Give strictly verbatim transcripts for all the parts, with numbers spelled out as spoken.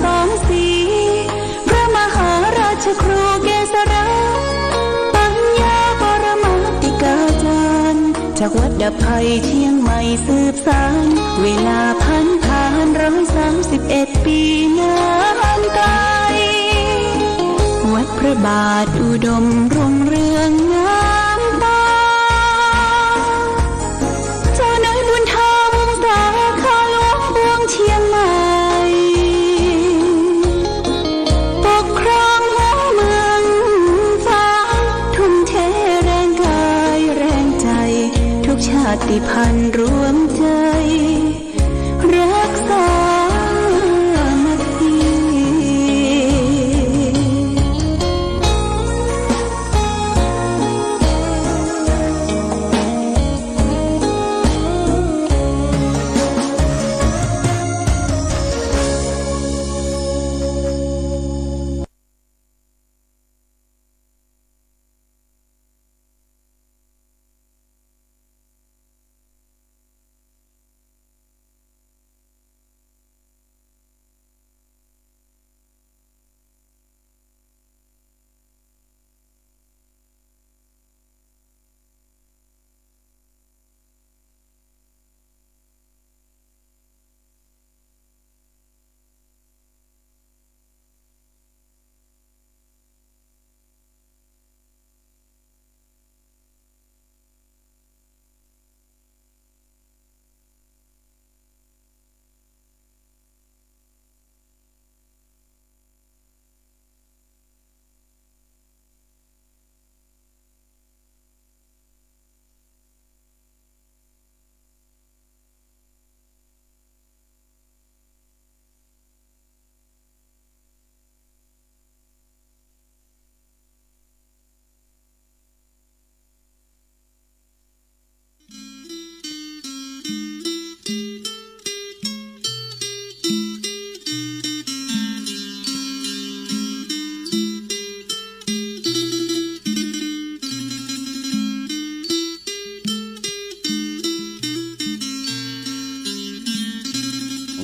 สองสี พระมหาราชครูเกษรา ปัญญาปรมาติกาจารย์ จากวัดดับภัยเชียงใหม่สืบสาน เวลาผันผ่านร้อยสามสิบเอ็ดปีนานไกล วัดพระบาทอุดมรุ่งเรืองงามตา เจ้านายบุญธรรมสาขาหลวงเมืองเชียงใหม่ ปกครองหัวเมืองฟ้า ทุ่มเทแรงกายแรงใจ ทุกชาติพันธุ์รวมใจ รักสามัคคี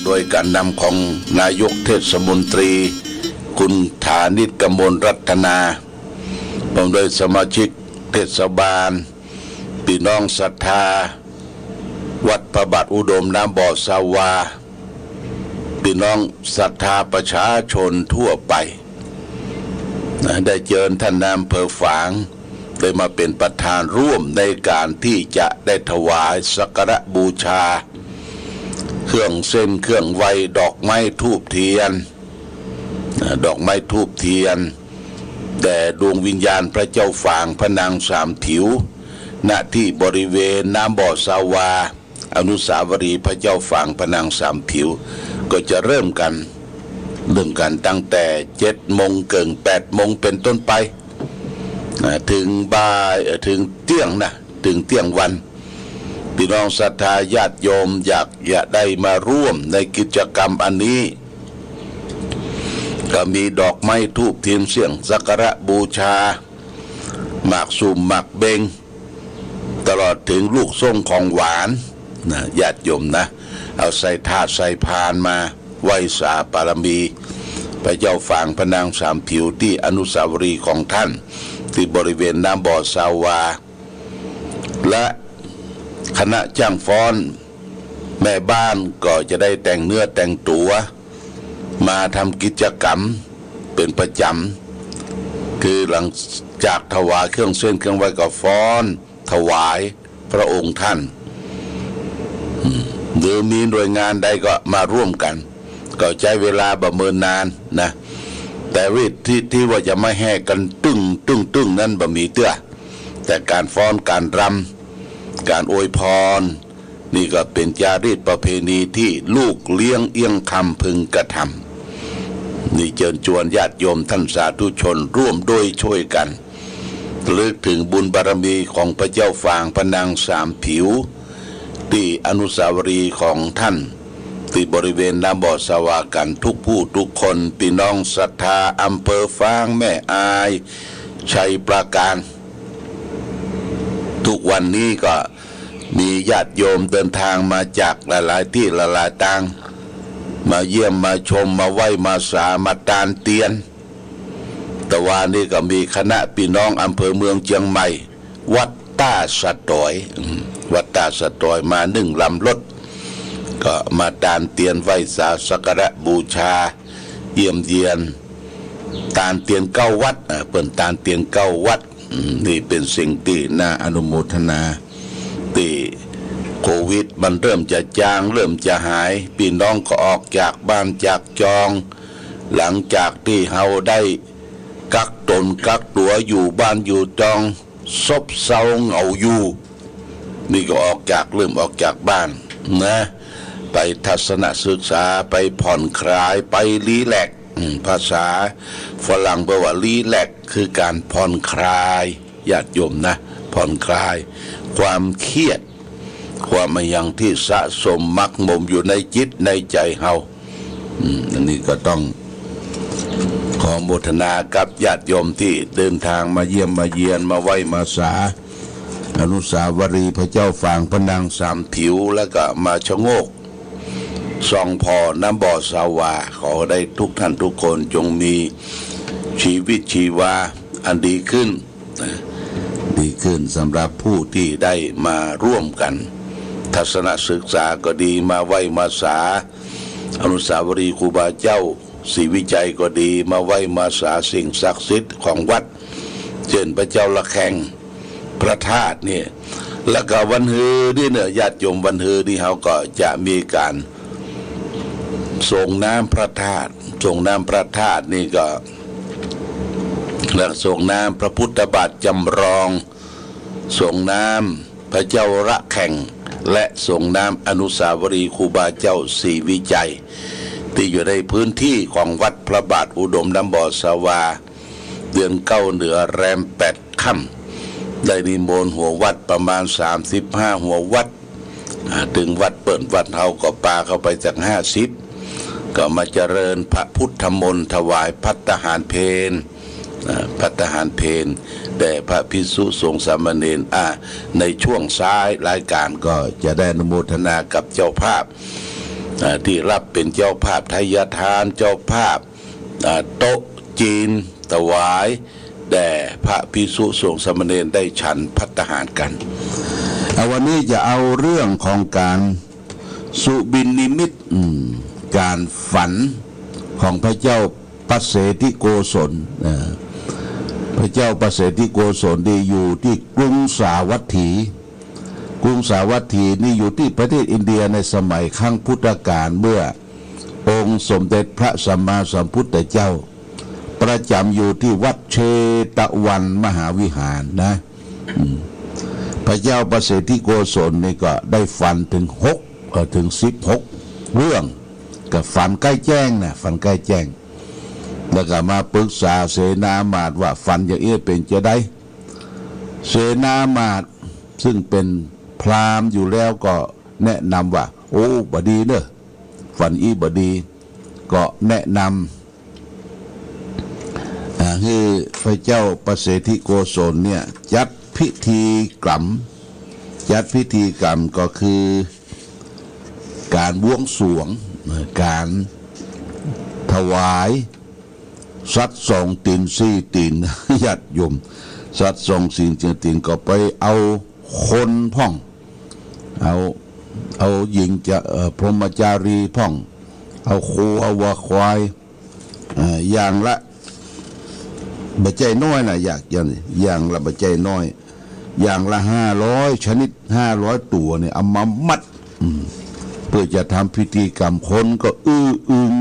โดยก๋านนำของนายกเทศมนตรี คุณฐานิช กมลรัตนา พร้อมด้วยสมาชิกเทศบาล ปี้น้องศรัทธา วัดพระบาทอุดมน้ำบ่อสาวา ปี้น้องศรัทธาประชาชนทั่วไป นะ ได้เจิญต้านนายอำเภอฝาง ได้มาเป๋นประธานร่วมในก๋านตี้จะได้ถวายสักการะบูชา เครื่องเส้นเครื่องไหว้ ดอกไม้ธูปเทียน นะ ดอกไม้ธูปเทียน แด่ดวงวิญญาณพระเจ้าฝางพระนางสามผิว ณ ตี้บริเวณน้ำบ่อสาวา อนุสาวรีย์พระเจ้าฝางพระนางสามผิว ก็จะเริ่มกั๋น เริ่มกั๋นตั้งแต่เจ็ดโมงเกิ่ง แปดโมงเป๋นต้นไป นะ เถิงบ่าย เอ่อ เถิงเตี้ยงนะ เถิงเตี้ยงวัน ปี้น้องศรัทธาญาติโยมอยากจะได้มาร่วมในกิจกรรมอันนี้ ก็มีดอกไม้ธูปเทียนเสี้ยงสักการะบูชา หมากสุมหมากเบง ตลอดเถิงลูกส้มของหวาน นะ ญาติโยมนะ เอาใส่ถาดใส่พานมาไหว้สาบารมี พระเจ้าฝางพระนางสามผิวตี้อนุสาวรีย์ของต้าน ตี้บริเวณน้ำบ่อสาวา และคณะจ้างฟ้อน แม่บ้านก็จะได้แต่งเนื้อแต่งตั๋ว มาทำกิจกรรมเป๋นประจ๋ำ คือหลังจากถวายเครื่องเส้นเครื่องไหว้ก็ฟ้อนถวายพระองค์ต้าน อืม หรือมีหน่วยงานใดก็มาร่วมกั๋น ก็ใจ๊เวลาบ่เมินนานนะ แต่วิธีตี้ว่าจะไม่แห่กั๋นตึ้งตึ้งตึ้งนั้นบ่มีเตื้อ แต่ก๋านฟ้อนก๋านรำก๋านอวยพร นี่ก็เป๋นจารีตประเพณีตี้ลูกเลี้ยงเอี้ยงคำพึงกระทำ นี่เจิญจวนญาติโยมต้านสาธุชนร่วมด้วยช่วยกั๋น ระลึกเถิงบุญบารมีของพระเจ้าฝางพระนางสามผิว ตี้อนุสาวรีย์ของต้าน ตี้บริเวณน้ำบ่อสาวากั๋นทุกผู้ทุกคน ปี้น้องศรัทธาอำเภอฝาง แม่อาย ชัยปราการ ทุกวันนี้ก็มีญาติโยมเดินทางมาจากหลายๆ ตี้หลายๆ ตาง มาเยี่ยมมาชม มาไหว้มาสา มาตานเตียน ตะวานี้ก็มีคณะปี้น้องอำเภอเมืองเจียงใหม่ วัดต้าสะตอย อืม วัดต้าสะตอย มานึ่งลำรถ ก็มาตานเตียนไหว้สาสักการะบูชา เยี่ยมเยียน ตานเตียนเก้าวัด อ่า เปิ้นตานเตียนเก้าวัด อืม นี่เป๋นสิ่งตี้น่าอนุโมทนา ตี้โควิดมันเริ่มจะจาง เริ่มจะหาย ปี้น้องก็ออกจากบ้านจากจอง หลังจากตี้เฮาได้กักต๋นกักตั๋วอยู่บ้านอยู่จอง ซบเซาเหงาอยู่ นี่ก็ออกจาก เริ่มออกจากบ้านนะ ไปทัศนศึกษา ไปผ่อนคลาย ไปรีแลกซ์ อืม ภาษาฝรั่งเปิ้นว่ารีแลกซ์ คือก๋านผ่อนคลาย ญาติโยมนะ ผ่อนคลาย ความเครียด ความอะหยังตี้สะสมหมักหมมอยู่ในจิตในใจ๋เฮา อืม อันนี้ก็ต้องขอโมทนากับญาติโยมตี้เดินทางมาเยี่ยมมาเยียน มาไหว้มาสา อนุสาวรีย์พระเจ้าฝางพระนางสามผิว แล้วก็มาชะโงกส่องผ่อน้ำบ่อสาวา ขอได้ทุกท่านทุกคนจงมีชีวิตชีวาอันดีขึ้น นะ ดีขึ้นสำหรับผู้ตี้ได้มาร่วมกั๋น ทัศนศึกษาก็ดี มาไหว้มาสา อนุสาวรีย์ครูบาเจ้าศรีวิชัยก็ดี มาไหว้มาสาสิ่งศักดิ์สิทธิ์ของวัด เจ้นพระเจ้าระแฆง พระธาตุนี่ แล้วก็วันฮือนี่เนาะ ญาติโยม วันฮือนี่เฮาก็จะมีก๋านส่งน้ำพระธาตุ ส่งน้ำพระธาตุนี่ก็ และส่งน้ำพระพุทธบาทจำลอง ส่งน้ำพระเจ้าระแฆง และส่งน้ำอนุสาวรีย์ครูบาเจ้าศรีวิชัย ตี้อยู่ในพื้นตี้ของวัดพระบาทอุดมน้ำบ่อสาวา เดือนเก้าเหนือแรมแปดค่ำ ได้นิมนต์หัววัดประมาณสามสิบห้าหัววัด อ่า ตึงวัดเปิ้นวัดเฮาก็ปาเข้าไปสักห้าสิบ ก็มาเจริญพระพุทธมนต์ ถวายภัตตาหารเพล อ่า ภัตตาหารเพลแด่พระภิกษุสงฆ์สามเณร อ่า ในช่วงท้ายรายก๋านก็จะได้อนุโมทนากับเจ้าภาพ อ่า ตี้รับเป๋นเจ้าภาพไทยทาน เจ้าภาพ อ่า โต๊ะจีนถวายแด่พระภิกษุสงฆ์สามเณรได้ฉันภัตตาหารกั๋น อ่า วันนี้จะเอาเรื่องของก๋านสุบินนิมิต อืม ก๋านฝันของพระเจ้าปเสฐิโกศล เอ่อ พระเจ้าปเสฐิโกศลนี่อยู่ตี้กรุงสาวัตถี กรุงสาวัตถีนี่อยู่ตี้ประเทศอินเดียในสมัยครั้งพุทธกาล เมื่อองค์สมเด็จพระสัมมาสัมพุทธเจ้า ประจ๋ำอยู่ตี้วัดเชตวันมหาวิหารนะ อืม พระเจ้าปเสฐิโกศลนี่ก็ได้ฝันเถิงหก เอ่อ เถิงสิบหกเรื่อง ก็ฝันใก้แจ้งนะ ฝันใก้แจ้ง แล้วก็มาปรึกษาเสนามาตย์ว่าฝันอย่างอี้เป๋นจาใด เสนามาตย์ซึ่งเป๋นพราหมณ์อยู่แล้วก็แนะนำว่า โอ้ บ่ดีเน่อ ฝันอี้บ่ดี ก็แนะนำ อ่า หื้อพระเจ้าปเสฐิโกศลเนี่ยจัดพิธีกรรม จัดพิธีกรรมก็คือก๋านบวงสรวง ก๋านถวายสัตว์สองตี๋นสี่ตี๋น ญาติโยม สัตว์สองตี๋นสี่ตี๋นก็ไปเอาคนพ่อง เอา เอาหญิงจะ เอ่อ พรหมจารีพ่อง เอาโค เอาวัวควาย เอ่อ อย่างละ บ่ใจ้น้อยนะ อย่าง อย่าง อย่างละบ่ใจ้น้อย อย่างละห้าร้อยชนิด ห้าร้อยตั๋วเนี่ย เอามามัด อืม เปื้อจะทำพิธีกรรม คนก็อื้ออึง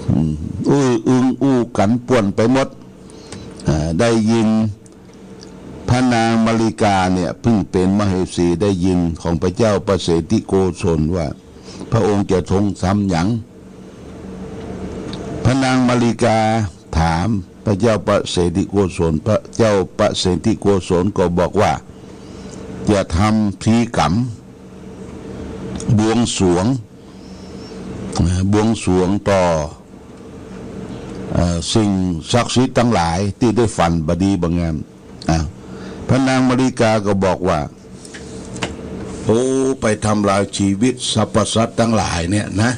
อืม อื้ออึงอู้กั๋นป้วนไปหมด อ่า ได้ยิน พระนางมาริกาเนี่ยเปิ้นเป๋นมเหสี ได้ยินของพระเจ้าปเสฐิโกศลว่า พระองค์จะทรงทำหยัง พระนางมาริกาถามพระเจ้าปเสฐิโกศล พระเจ้าปเสฐิโกศลก็บอกว่า จะทำพิธีกรรม บวงสรวง บวงสรวงต่อ เอ่อ สิ่งศักดิ์สิทธิ์ตังหลายตี้ได้ฝันบ่ดีบ่งาม อ่ะ พระนางมาริกาก็บอกว่า โอ้ ไปทำลายชีวิตสรรพสัตว์ตังหลายเนี่ยนะ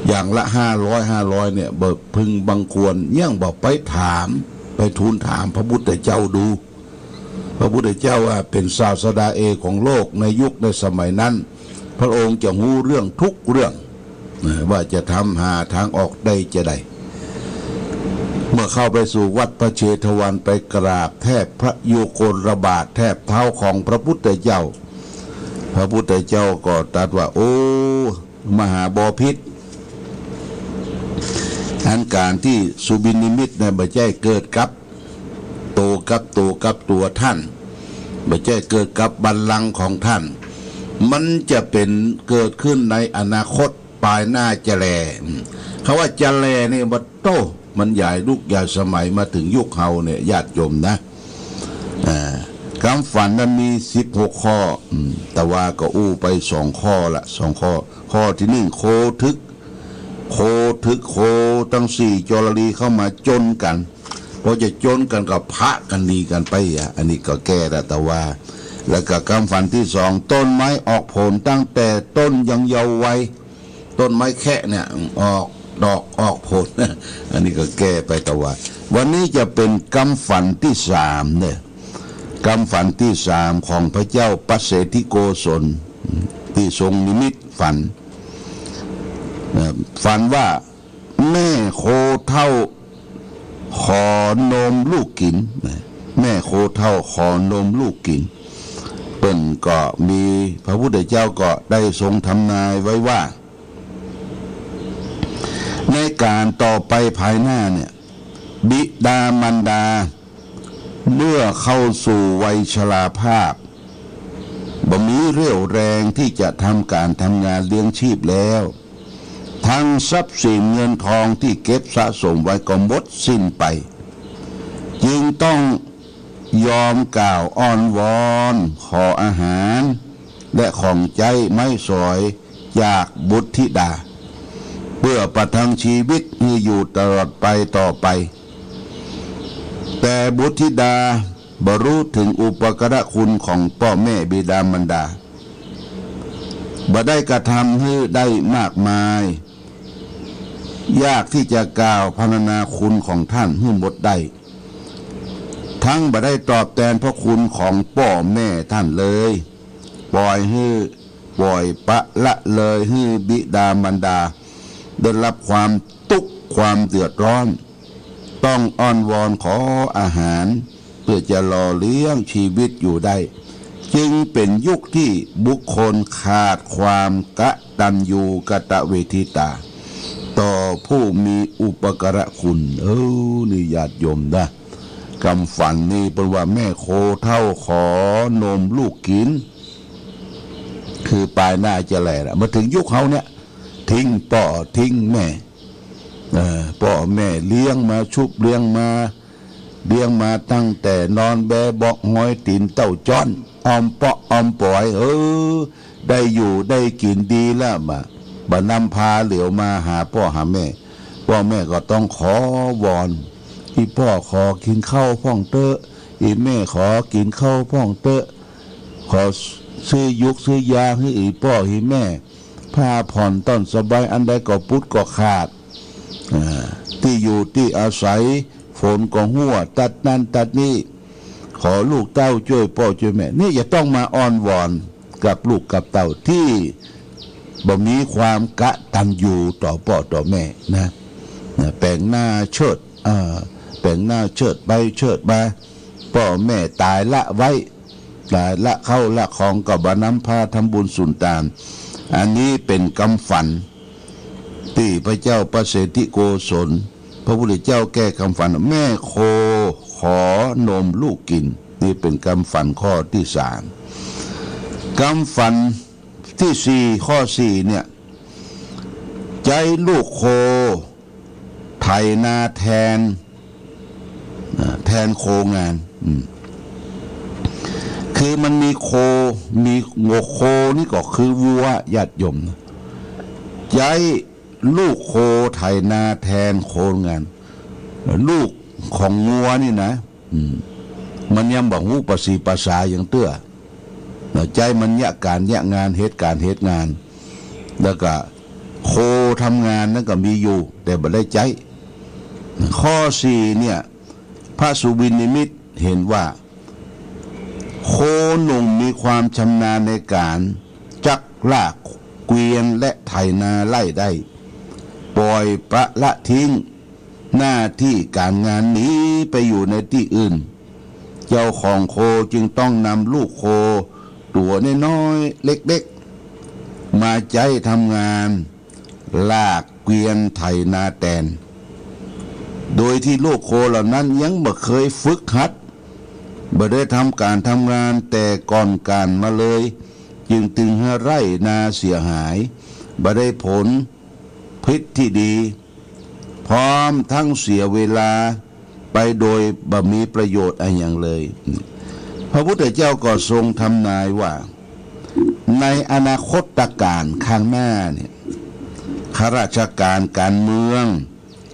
อย่างละห้าร้อย ห้าร้อย เนี่ย บ่พึงบังควร ยังบ่ไปถาม ไปทูลถามพระพุทธเจ้าดู พระพุทธเจ้าว่าเป๋นศาสดาเอกของโลกในยุคในสมัยนั้น พระองค์จะฮู้เรื่องทุกเรื่อง นะ ว่าจะทำหาทางออกได้จาใด เมื่อเข้าไปสู่วัดพระเชตวัน ไปกราบแทบพระยุคลบาท แทบเท้าของพระพุทธเจ้า พระพุทธเจ้าก็ตรัสว่า โอ้ มหาบพิตร อันก๋านตี้สุบินนิมิตนะ บ่ใจ้เกิดกับโตกับโตกับตั๋วต้าน บ่ใจ้เกิดกับบัลลังก์ของต้าน มันจะเป๋นเกิดขึ้นในอนาคต ปายหน้าจาแล อืม คำว่าจาแลนี่ บ่าโต้ มันหลายลุคหลายสมัยมาเถิงยุคเฮาเนี่ย ญาติโยมนะ อ่า กำฝันนั้นมีสิบหกข้อ อืม แต่ว่าก็อู้ไปสองข้อละ สองข้อ ข้อตี้นึ่ง โคถึก โคถึก โคตังสี่จรลีเข้ามาจนกั๋น พอจะจนกั๋นก็ปะกั๋นหนีกั๋นไปอะ อันนี้ก็แก้ละ แต่ว่า แล้วก็กำฝันตี้สอง ต้นไม้ออกผลตั้งแต่ต้นยังเยาว์วัย ต้นไม้แคะเนี่ย ออกดอกออกผล อันนี้ก็แก้ไป แต่ว่า วันนี้จะเป๋นกำฝันตี้สามเนี่ย กำฝันตี้สามของพระเจ้าปเสนทิโกศล ตี้ทรงนิมิตฝัน นะ ฝันว่าแม่โคเฒ่าขอนมลูกกิ๋น นะ แม่โคเฒ่าขอนมลูกกิ๋น เปิ้นก็มี พระพุทธเจ้าก็ได้ทรงทำนายไว้ว่า ในก๋าลต่อไปภายหน้าเนี่ย บิดามารดา เมื่อเข้าสู่วัยชราภาพ บ่มีเรี่ยวแรงตี้จะทำก๋านทำงานเลี้ยงชีพแล้ว ทั้งทรัพย์สินเงินทองตี้เก็บสะสมไว้ก็หมดสิ้นไป จึงต้องยอมกล่าวอ้อนวอนขออาหาร และของใจ๊ไม้สอยจากบุตรธิดา เพื่อประทังชีวิตหื้ออยู่ตลอดไปต่อไป แต่บุตรธิดาบ่ฮู้เถิงอุปการะคุณของป้อแม่บิดามารดา บ่ได้กระทำหื้อได้มากมาย ยากตี้จะกล่าวพรรณนาคุณของต้านหื้อหมดได้ ทั้งบ่ได้ตอบแตนพระคุณของป้อแม่ต้านเลย ปล่อยหื้อ ปล่อยปละเลยหื้อบิดามารดา ได้รับความตุ๊กข์ความเดือดร้อน ต้องอ้อนวอนขออาหาร เพื่อจะหล่อเลี้ยงชีวิตอยู่ได้ จึงเป๋นยุคตี้บุคคลขาดความกตัญญูกตเวทิตา ต่อผู้มีอุปการะคุณ เออ นี่ญาติโยมนะ กำฝันนี่เปิ้นว่าแม่โคเฒ่าขอนมลูกกิ๋น คือปายหน้าจาแลละ มาเถิงยุคเฮาเนี่ย ทิ้งป้อทิ้งแม่ เอ่อ ป้อแม่เลี้ยงมา ชุบเลี้ยงมา เลี้ยงมาตั้งแต่นอนแบเบาะ ฮอยตี๋นเต้าจ๊อน อ้อมเปาะอ้อมป๋อย เออ ได้อยู่ได้กิ๋นดีละ บ่า บ่านำพาเหลียวมาหาป้อหาแม่ ป้อแม่ก็ต้องขอวอน อี่ป้อขอกิ๋นข้าวพ่องเต๊อะ อี่แม่ขอกิ๋นข้าวพ่องเต๊อะ ขอซื้อยุกซื้อยาหื้ออี่ป้ออี่แม่ ผ้าผ่อนต้อนสบายอันใดก็ปุ๊ดก็ขาด อ่า ตี้อยู่ตี้อาศัย ฝนก็ฮั่ว ตัดนั้นตัดนี้ ขอลูกเต้าจ้วยป้อจ้วยแม่ นี่จะต้องมาอ้อนวอนกับลูกกับเต้าตี้บ่มีความกตัญญูต่อป้อต่อแม่นะ นะ แป๋งหน้าเชิด อ่า แป๋งหน้าเชิดไปเชิดมา ป้อแม่ต๋ายละไว้ ต๋ายละข้าวละของก็บ่านำพาทำบุญสุนตาน อันนี้เป๋นกำฝัน ตี้พระเจ้าปเสนทิโกศล พระพุทธเจ้าแก้กำฝัน แม่โคขอนมลูกกิ๋น นี่เป๋นกำฝันข้อตี้สาม กำฝันตี้สี่ ข้อสี่เนี่ย ใจ๊ลูกโคไถนาแทน อ่า แทนโคงาน อืม คือมันมีโค มีงัว โคนี่ก็คือวัว ญาติโยมนะ ใจ๊ลูกโคไถนาแทนโคงาน ลูกของงัวนี่นะ อืม มันยังบ่ฮู้ประสีภาษาหยังเตื้อ ใจ๊มันเยียะก๋านเยียะงาน เหตุก๋ารณ์เหตุงาน แล้วก็โคทำงานนั้นก็มีอยู่ แต่บ่ได้ใจ๊ ข้อสี่เนี่ย พระสุวินนิมิตเห็นว่า โคหนุ่มมีความชำนาญในก๋านจักรลากเกวียนและไถนาไร่ได้ ปล่อยปละละทิ้งหน้าที่ก๋านงานหนีไปอยู่ในตี้อื่น เจ้าของโคจึงต้องนำลูกโคตั๋วน้อยๆเล็กๆ มาใจ๊ทำงานลากเกวียนไถนาแตน โดยที่ลูกโคเหล่านั้นยังบ่เกยฝึกหัด บ่ได้ทำก๋านทำงานแต่ก่อนก๋านมาเลย จึงตึงหื้อไร่นาเสียหาย บ่ได้ผลผลิตตี้ดี พร้อมตึงเสียเวลาไปโดยบ่มีประโยชน์อะหยังเลย พระพุทธเจ้าก็ทรงทำนายว่า ในอนาคตก๋านข้างหน้าเนี่ย ข้าราชก๋านก๋านเมือง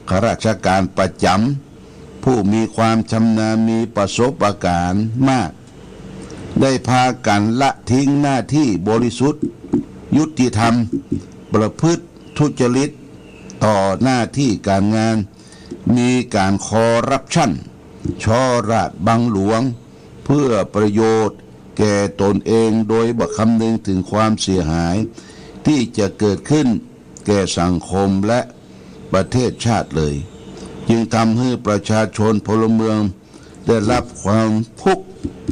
ข้าราชก๋านประจ๋ำ ผู้มีความชำนาญ มีประสบก๋ารณ์มาก ได้พากั๋นละทิ้งหน้าตี้บริสุทธิ์ ยุติธรรม ประพฤติทุจริตต่อหน้าตี้ก๋านงาน มีก๋านคอร์รัปชัน ช่อราชบังหลวง เพื่อประโยชน์แก่ตนเอง โดยบ่คำนึงถึงความเสียหายตี้จะเกิดขึ้นแก่สังคมและประเทศชาติเลย จึงทำหื้อประชาชนพลเมืองได้รับความทุก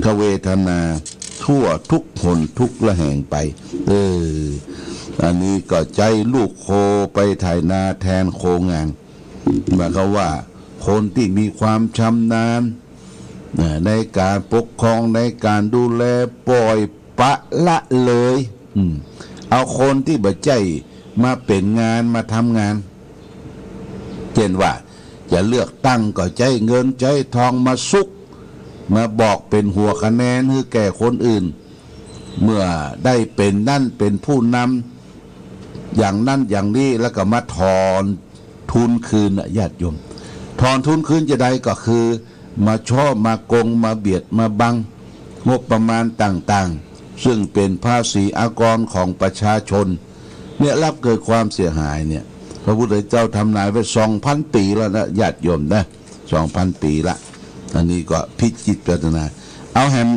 ขเวทนาทั่วทุกหนทุกแห่งไป เออ อันนี้ก็ใจ๊ลูกโคไปไถนาแตนโคงาน หมายความว่าคนตี้มีความชำนาญ นะ ในก๋านปกครอง ในก๋านดูแล ปล่อยปละละเลย อืม เอาคนตี้บ่ใจ้มาเป๋นงาน มาทำงาน เจ้นว่าจะเลือกตั้งก็ใจ๊เงินใจ๊ทองมาซุก มาบอกเป๋นหัวคะแนนหื้อแก่คนอื่น เมื่อได้เป๋นนั้นเป๋นผู้นำ อย่างนั้นอย่างนี้ แล้วก็มาถอนทุนคืนน่ะ ญาติโยม ถอนทุนคืนจาใด ก็คือมาฉ้อ มาโกง มาเบียด มาบังงบประมาณต่างๆ ซึ่งเป๋นภาษีอากรของประชาชน เนี่ย รับเกิดความเสียหายเนี่ย พระพุทธเจ้าทำนายไว้สองพันปี๋แล้วนะ ญาติโยมนะ สองพันปี๋ละ อันนี้ก็พิจิตรพิจารณา เอาแหม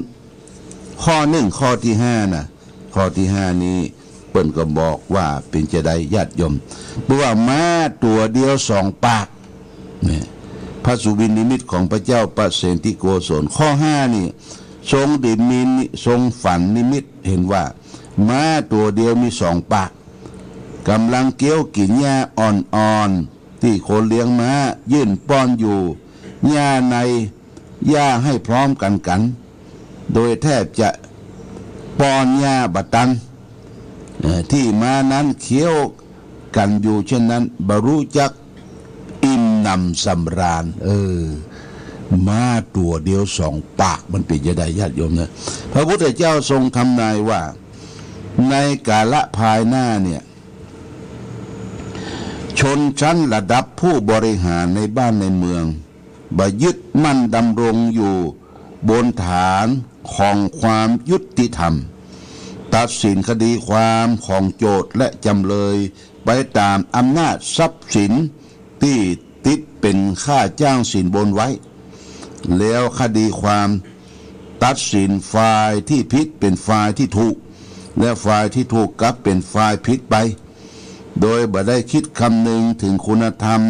ข้อนึ่ง ข้อตี้ห้านะ ข้อตี้ห้านี้เปิ้นก็บอกว่าเป๋นจาใด ญาติโยม บอกว่าม้าตั๋วเดียวสองปาก เนี่ย พระสุวินนิมิตของพระเจ้าประเสนทิโกศล ข้อห้านี่ ทรงได้มีนิ- ทรงฝันนิมิตเห็นว่า ม้าตั๋วเดียวมีสองปาก ก่ำลังเคี้ยวกิ๋นหญ้าอ่อนๆ ตี้คนเลี้ยงม้ายื่นป้อนอยู่ หญ้าในหญ้าให้พร้อมกั๋นกั๋น โดยแทบจะป้อนหญ้าบ่ตัน เอ่อ ตี้ม้านั้นเคี้ยวกั๋นอยู่เช่นนั้น บ่ฮู้จักอิ่มหนำสำราญ เออ ม้าตั๋วเดียวสองปาก มันเป๋นจาใด ญาติโยมนะ พระพุทธเจ้าทรงทำนายว่า ในกาละภายหน้าเนี่ย ชนชั้นระดับผู้บริหารในบ้านในเมือง บ่ยึดมั่นดำรงอยู่บนฐานของความยุติธรรม ตัดสินคดีความของโจทก์และจ๋ำเลยไปต๋ามอำนาจทรัพย์สินตี้ติดเป๋นค่าจ้างสินบนไว้ แล้วคดีความตัดสินฝ่ายตี้ผิดเป๋นฝ่ายตี้ถูก และฝ่ายตี้ถูกกลับเป๋นฝ่ายผิดไป โดยบ่ได้กึ๊ดกำนึงเถิงคุณธรรม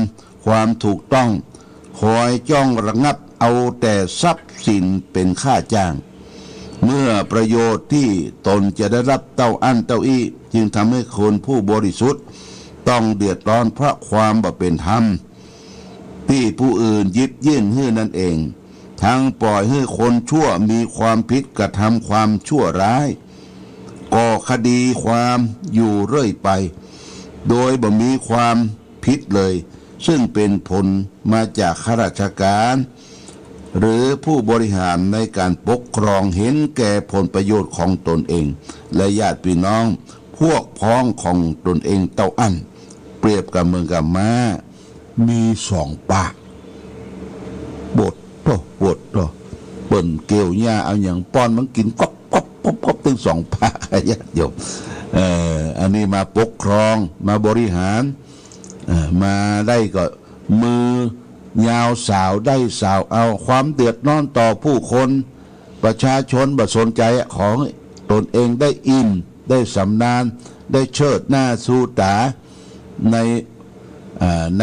ความถูกต้อง คอยจ้องระงับเอาแต่ทรัพย์สินเป๋นค่าจ้าง เมื่อประโยชน์ตี้ตนจะได้รับเต้าอั้นเต้าอี้ จึงทำหื้อคนผู้บริสุทธิ์ต้องเดือดร้อนเพราะความบ่เป๋นธรรมตี้ผู้อื่นหยิบยื่นหื้อนั่นเอง ทั้งปล่อยหื้อคนชั่วมีความผิดกระทำความชั่วร้าย ก่อคดีความอยู่เรื่อยไป โดยบ่มีความผิดเลย ซึ่งเป๋นผลมาจากข้าราชก๋าน หรือผู้บริหารในก๋านปกครองเห็นแก่ผลประโยชน์ของตนเอง และญาติพี่น้องพวกพ้องของตนเองเต้าอั้น เปรียบกับเหมือนกับม้ามีสองปาก โปดโธ่ โปดโธ่ เปิ้นเกี่ยวหญ้าเอาหยังป้อนมันกิ๋นก๊อบก๊อบ ป๊บๆ ตึงสองปาก ญาติโยม เอ่อ อันนี้มาปกครอง มาบริหาร เอ่อ มาได้ก็มือยาวสาวได้สาวเอา ความเดือดร้อนต่อผู้คน ประชาชนบ่สนใจ๋อะ ขอให้ตนเองได้อิ่ม ได้สำราญ ได้เชิดหน้าชูต๋า ใน เอ่อ ใน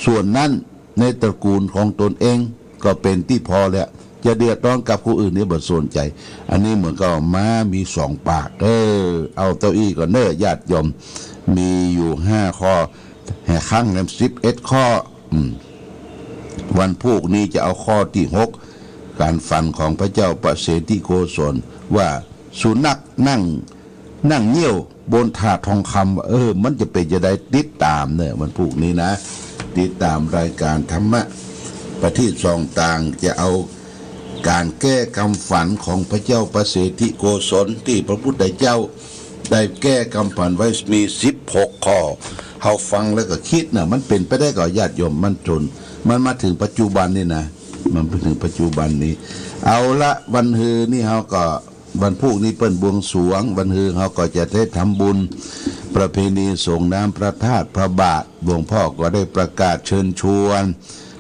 ส่วนนั้น ในตระกูลของตนเองก็เป๋นตี้พอแล้ว จะเดือดร้อนกับคนอื่นนี่บ่สนใจ๋ อันนี้เหมือนกับม้ามีสองปาก เออ เอาเต้าอี้ก่อนเน่อ ญาติโยม มีอยู่ห้าข้อ แห่ครั้งแหมสิบเอ็ดข้อ อืม วันพูกนี้จะเอาข้อตี้หก ก๋านฝันของพระเจ้าปเสนทิโกศล ว่าสุนัขนั่ง นั่งเยี่ยวบนถาดทองคำ เออ มันจะเป๋นจะได ติดต๋ามเน่อ วันพูกนี้นะ ติดต๋ามรายก๋านธรรมะ ประทีปส่องตาง จะเอาก๋านแก้กำฝันของพระเจ้าปเสนทิโกศล ตี้พระพุทธเจ้าได้แก้กำฝันไว้มีสิบหกข้อ เฮาฟังแล้วก็กึ๊ดนะ มันเป๋นไปได้ก่อ ญาติโยม มันจน มันมาเถิงปัจจุบันนี่นะ มันมาเถิงปัจจุบันนี้ เอาละ วันฮือนี่เฮาก็ วันพูกนี้เปิ้นบวงสรวง วันฮือเฮาก็จะได้ทำบุญประเพณีสรงน้ำพระธาตุพระบาท หลวงพ่อก็ได้ประกาศเชิญชวน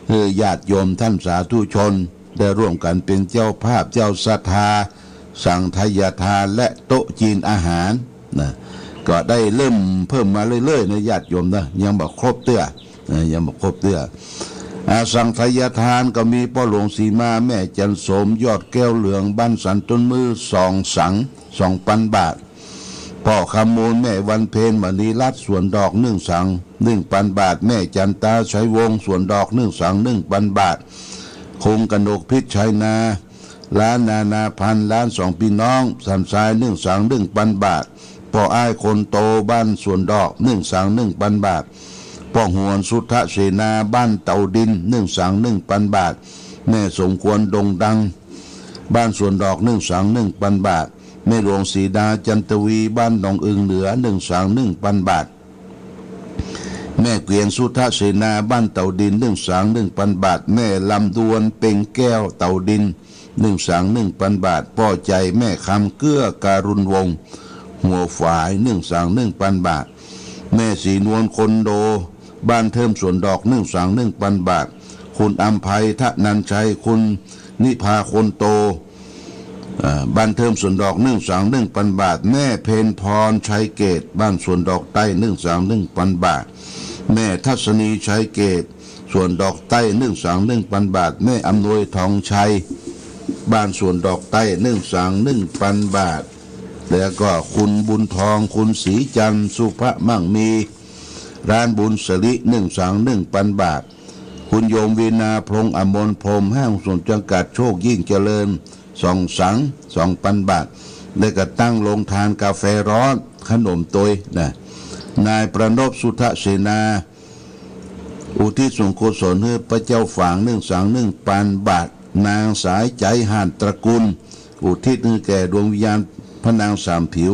หื้อญาติโยมต้านสาธุชน ได้ร่วมกั๋นเป๋นเจ้าภาพเจ้าศรัทธา สังฆทายทานและโต๊ะจีนอาหารนะ ก็ได้เริ่มเพิ่มมาเรื่อยๆ นะ ญาติโยมนะ ยังบ่ครบเตื้อ นะ ยังบ่ครบเตื้อ อา สังฆทายทานก็มีป้อหลวงสีมา แม่จันทร์สม ยอดแก้วเหลือง บ้านสันต้นมื้อ สองสัง สองปันบาท ป้อคำมูล แม่วันเพ็ญ มณีรัตน์ สวนดอก นึ่งสัง นึ่งปันบาท แม่จันตา ชัยวงศ์ สวนดอก นึ่งสัง นึ่งปันบาท คงกนกพิษ ชัยนา ร้านนานาพันธ์ ร้านสองพี่น้อง สันทราย นึ่งสัง นึ่งปันบาท ป้ออ้ายคนโต บ้านสวนดอก นึ่งสัง นึ่งปันบาท ป้อหวน สุทธเสนา บ้านเตาดิน นึ่งสัง นึ่งปันบาท แม่สมควร ดงดัง บ้านสวนดอก นึ่งสัง นึ่งปันบาท แม่หลวงสีดา จันทวี บ้านหนองอึ่งเหนือ นึ่งสัง นึ่งปันบาท แม่เกวียน สุทธเสนา บ้านเตาดิน นึ่งสัง นึ่งปันบาท แม่ลำดวน เพ็งแก้ว เตาดิน นึ่งสัง นึ่งปันบาท ป้อใจ๋ แม่คำเกื้อ การุณวงศ์ หัวฝาย นึ่งสัง นึ่งปันบาท แม่ศรีนวล คนโด บ้านเทิมสวนดอก นึ่งสัง นึ่งปันบาท คุณอำไพ ธนัญชัย คุณนิพา คนโต เอ่อ บ้านเทิมสวนดอก นึ่งสัง นึ่งปันบาท แม่เพ็ญพร ชัยเกต บ้านสวนดอกใต้ นึ่งสัง นึ่งปันบาท แม่ทัศนี ชัยเกต สวนดอกใต้ นึ่งสัง นึ่งปันบาท แม่อำนวย ทองชัย บ้านสวนดอกใต้ นึ่งสัง นึ่งปันบาท แล้วก็คุณบุญทอง คุณศรีจันทร์ สุภมั่งมี ร้านบุญสิริ นึ่งสัง นึ่งปันบาท คุณโยมวีณา พงษ์อมรพรหม ห้างหุ้นส่วนจำกัดโชคยิ่งเจริญ สองสัง สองปันบาท แล้วก็ตั้งโรงทานกาแฟร้อน ขนมตวยนะ นายประนพ สุทธเสนา อุทิศส่วนกุศลหื้อพระเจ้าฝาง นึ่งสัง นึ่งปันบาท นางสายใจ๋ หาญตระกูล อุทิศหื้อแก่ดวงวิญญาณพระนางสามผิว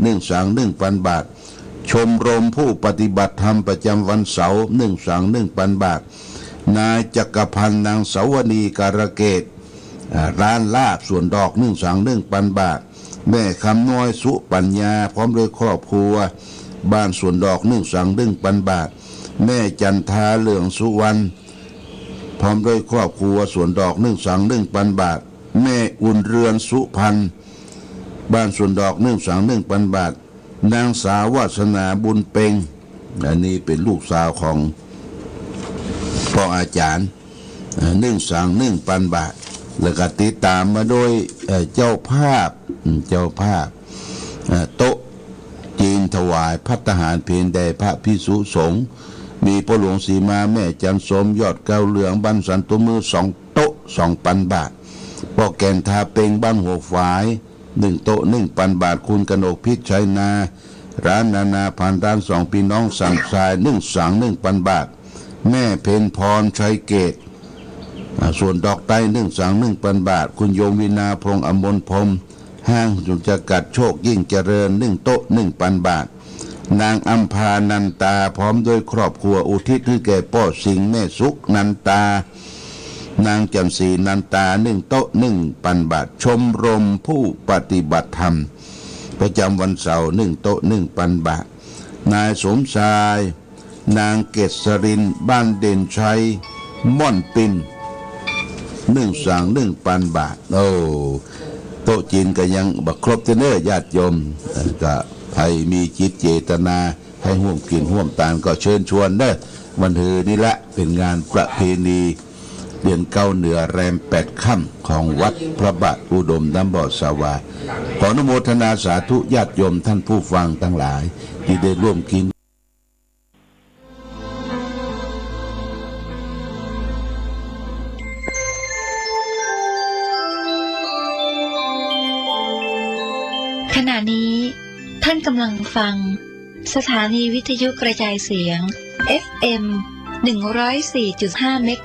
นึ่งสัง นึ่งปันบาท ชมรมผู้ปฏิบัติธรรมประจำวันเสาร์ นึ่งสัง นึ่งปันบาท นายจักรพันธ์ นางสาวนี การะเกด อ่า ร้านลาบสวนดอก นึ่งสัง นึ่งปันบาท แม่คำน้อย สุปัญญา พร้อมด้วยครอบครัว บ้านสวนดอก นึ่งสัง นึ่งปันบาท แม่จันทา เหลืองสุวรรณ พร้อมด้วยครอบครัว สวนดอก นึ่งสัง นึ่งปันบาท แม่อุ่นเรือน สุพรรณ บ้านสวนดอก นึ่งสัง นึ่งปันบาท นางสาววาสนา บุญเพ็ง อันนี้เป๋นลูกสาวของป้ออาจ๋ารย์ เอ่อ นึ่งสัง นึ่งปันบาท แล้วก็ติดต๋ามมาโดย เอ่อ เจ้าภาพ อืม เจ้าภาพ เอ่อ โต๊ะจีนถวายภัตตาหารเพลแด่พระภิกษุสงฆ์ มีป้อหลวงสีมา แม่จันทร์สม ยอดแก้วเหลือง บ้านสันต้นมื้อ สองโต๊ะ สองปันบาท ป้อแก่นทาเพ็ง บ้านหัวฝาย นึ่งโต๊ะ นึ่งปันบาท คุณกนกพิษ ชัยนา ร้านนานาพันธ์ ร้านสองพี่น้อง สันทราย นึ่งสัง นึ่งปันบาท แม่เพ็ญพร ชัยเกต อ่า สวนดอกใต้ นึ่งสัง นึ่งปันบาท คุณโยมวีณา พงษ์อมรพรหม ห้างหุ้นส่วนจำกัดโชคยิ่งเจริญ นึ่งโต๊ะ นึ่งปันบาท นางอำพา นันตา พร้อมด้วยครอบครัว อุทิศหื้อแก่ป้อสิงห์ แม่สุข นันตา นางแจ่มศรี นันตา นึ่งโต๊ะนึ่งปันบาท ชมรมผู้ปฏิบัติธรรม ประจำวันเสาร์ นึ่งโต๊ะนึ่งปันบาท นายสมชาย นางเกษริน บ้านเด่นชัย ม่อนปิน นึ่งสังนึ่งปันบาท โอ้ โต๊ะจีนก็ยังบ่ครบเตื้อเน่อ ญาติโยม เอ่อ ก็ใผมีจิตเจตนา ใผฮ่วมกิ๋นฮ่วมตานก็เชิญชวนเน่อ วันฮือนี่แหละ เป๋นงานประเพณี เดือนเก้าเหนือแรมแปดค่ำ ของวัดพระบาทอุดมน้ำบ่อสาวา ขออนุโมทนาสาธุญาติโยมท่านผู้ฟังตังหลาย ตี้ได้ฮ่วมกิ๋น ขณะนี้ท่านกำลังฟังสถานีวิทยุกระจายเสียง เอฟเอ็ม หนึ่งร้อยสี่จุดห้า เมกะ